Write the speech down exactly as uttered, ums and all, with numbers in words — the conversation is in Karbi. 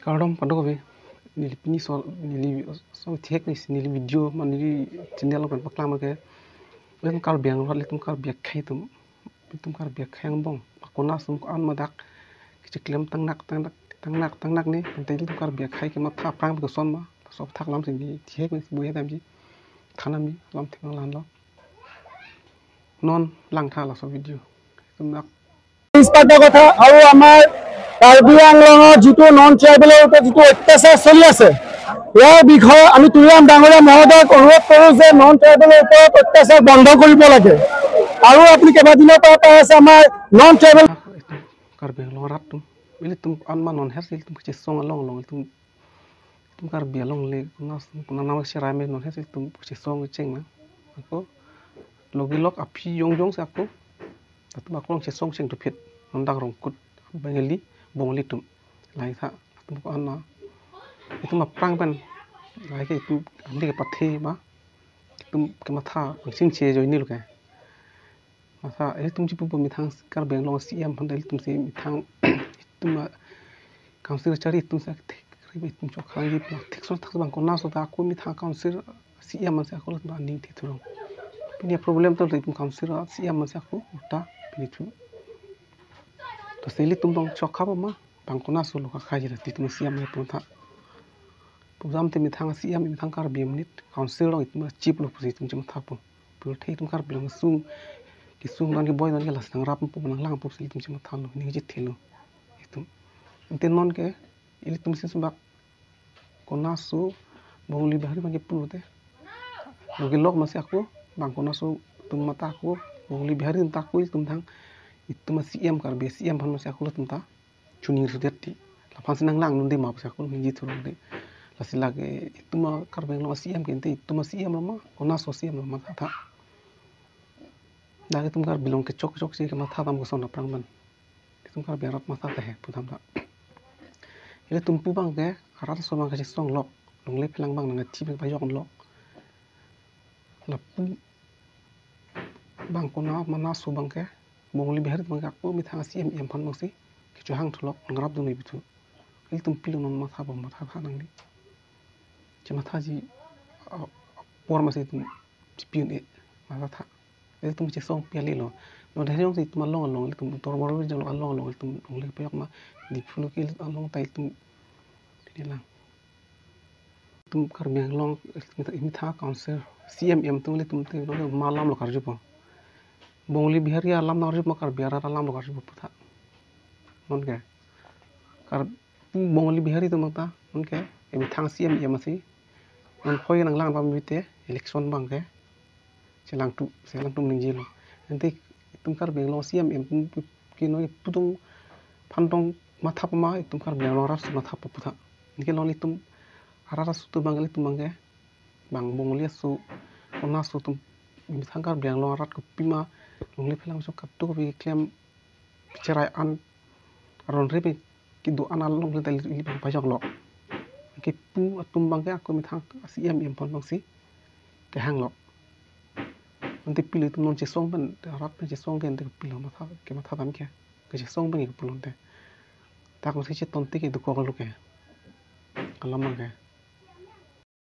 Kardom kadokave, neli pini so, neli so thek ni neli video ma neli channel pen paklang ke. Ilitum Karbi Anglong, ilitum Karbi akhei atum, ilitum Karbi akhei angbong, ma konat ason ko-an ma dak kecheklem tangnak tangnak tangnak tangnak ni, ante ilitum Karbi akhei kematha aphrang ke koson ma, laso athak alam si neli thek ni buya damji, thanam ni alam thek nanglanlo. Non langtha laso video. Ilitum dak ইস্পাতৰ কথা আৰু আমাৰ কাৰ্বি আংলঙত যিটো নন ট্ৰাইবেলৰ ওপৰত যিটো অত্যাচাৰ চলি আছে, ইয়াৰ বিষয়ে আমি তুলিৰাম ডাঙৰীয়া মহোদয়ক অনুৰোধ কৰোঁ যে নন ট্ৰাইবেলৰ ওপৰত অত্যাচাৰ বন্ধ কৰিব লাগে। আৰু আপুনি কেইবাদিনৰ পৰা পাই আছে আমাৰ non tribal Karbi Anglong arat atum, ilitum anma non hes ilitum kachesong along along ilitum, ilitum Karbi along le kuna kuna nama cherai me non hes ilitum kachesong cheng na. Ako logi lok aphi yong yong si ako, atum ako along chesong cheng thuphet, non dak Rongkut, Bengali, Bongali atum, lahai tha atum ko-an ma, itum aphrang pen lahai ke itum andi kepathe ma, itum kematha pangchingche ajoine lo ke. Masa ilitum chipupo methang Karbi Anglong C M aphan ta ilitum si methang itum a council chari itum si thik ri itum chokha ji pla thik so thak bang konat ason ta ako methang council C M ansi ako lo ba ning thithurong. Pini problem to itum council C M ansi ako uta pini thu. To si ilitum bang chokha ba ma bang konat ason lo kakha ji la itum C M itum tha. Pujam te methang C M methang Karbi amonit council along itum chip lo pusi itum chemathapo. Pulothe itum Karbi along sung, kesung dan keboi dan ke lasi nangrappo nanglangpo si ilitum chematha lo, neli chethelo. Itum. Ante non ke ilitum si sumbak konat ason Bongali Bihari abang ke pulote, logi lok masi ako, bang konat ason atum matha ako, Bongali Bihari atum ta ako, itum thang, itum a C M Karbi C M aphan masi ako lo itum ta chuningri sudet ti. Laphan si nanglang nunde ma pusi ako ningje thurong de. Lasi lake itum a Karbi Anglong a C M ke ante itum a C M lo ma, konat ason C M lo ma tha tha. Dak itum Karbi along kechok kechok si kematha dam koson aphrang pen. Itum Karbi arat matha ta he pudam ta. Ilitum pu bang ke arat ason bang kachesong lok, longle phelang bang nangkathi bang pajok lok. Lapu bang konat ma konat ason bang ke Bongali Bihari bang ke ako methang C M aphan bang si kechohang thulok nangrap dun bithu. Ilitum pilo non matha bom matha tha nangli. Chematha ji a, apor masi itum chipiun e matha tha. Ilitum chesong pi ale lo. Non hes yong si itum along along ilitum tor moro jalo along along ilitum longle peyok ma di phulu ke ilitum along ta ilitum pini lang. Itum Karbi Anglong, methang council, C M M atum ilitum te, non ma alam lo karjupo. Bongali Bihari alam nang karjupo, Karbi arat alam lo karjupo pu tha. Non ke. Kar, pu Bongali Bihari atum ta, non ke. Emethang C M M ansi. Non hoi nanglang pame te, election bang ke. Chelangtu, chelangtu ningje lo. Ante itum Karbi Anglong C M M atum pu, kino ipu atum aphan tong matha pama itum Karbi Anglong arat ason matha pa pu tha. Anke non itum arat ason atum bang ilitum bang ke. Bang Bongali ason, konat ason atum methang Karbi Anglong arat kopima longle phelang so kaptu kopi klem cherai an aron re pen kedo an along le ta ili bang pajok lok. Kepu atum bang ke ako methang C M M aphan bang si kehang lok. Ante pilo itum non chesong pen, arat pen chesong ke ante pilo matha, kematha dam ke. Kechesong pen ke pulo ante. Dak masi cheton te ke dokok lo ke. Alam bang ke.